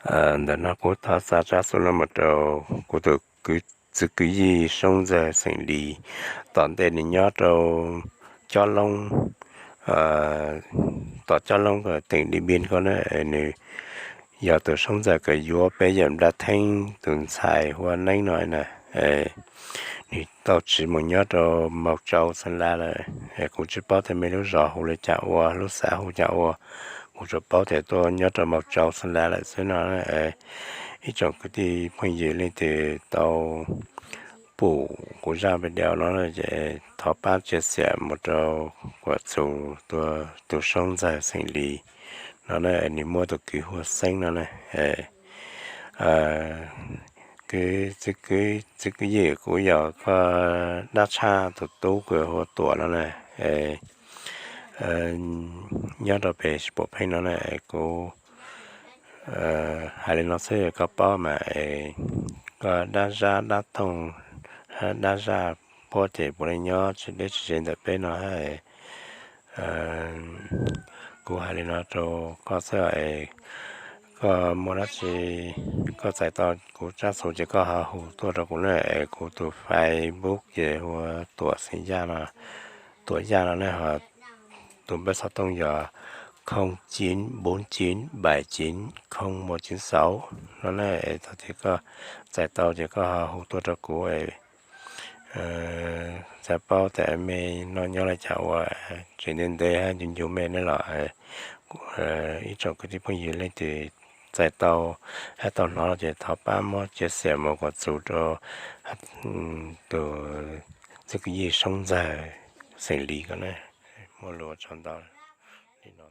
Ntawm no kuv thov xa tsab xov no mus rau kuv tus kwv, txiv kwv yij Soob Ntxawg xeem Lis, tom ntej nws nyob rau Cob Loob, tom Cob Loob teem Dim Npia ko na. Nws yog tus Soob Ntxawg kws yuav peb yawm Nplaj Theeb tus ntxhais hu ua Neeb no na. Nws tau tsiv mus nyob rau Mauv Tsau Xeem Las lawm. Kuv tsis paub tias mej lub zos hu li cas ua, lub xav hu cas ua, kuv tsuas paub tias tuaj nyob rau Mauv Tsau Xeem Las lawm xwb no. Ib tsoom kwv tij phooj ywg leej twg tau pum kuv zaj video no ces thov pab tsia xiam mus rau Kuam Txus tus Soob Ntxawg xeem Lis no na, nws muaj tus kwv hu ua Xeeb no na. Kwv, txiv kwv yij, kuv yog koj dab tshaj tus tub kws hu ua Tuam no na, nyob rau pem Sib Pom Pheej no na. Kuv hais li no xwb koj paub mas, koj dab zab dab toog, dab zaj puab ces puav leej nyob tsis deb tsis ze ntawm peb no. Kuv hais li no rau koj xwb es koj muaj dab tsi, koj txais tau kuv tsab xov ces koj ho hu tuaj rau kuv na. Es kuv tus Facebook ces hu ua Tuam Xeem Yaj no, Tuam Yaj no ne, ho tus npawb xov tooj yog không chín bốn chín bảy chín không một chín sáu no ne. Thaum twg koj txais tau ces koj ho hu tuaj rau kuv. Xav paub tias mej noj nyob li cas ua, tseem ntev ntev hab ncu ncu mej ne los, ib tsoom kwv tij phooj ywg leej twg txais tau hab tau hnov ces thov pab muab tsia xiam mus Kuam Txus rau tus txiv kwv yij Soob Ntxawg xeem Lis ko ne. Muaj lus ua tsaug ntau li no.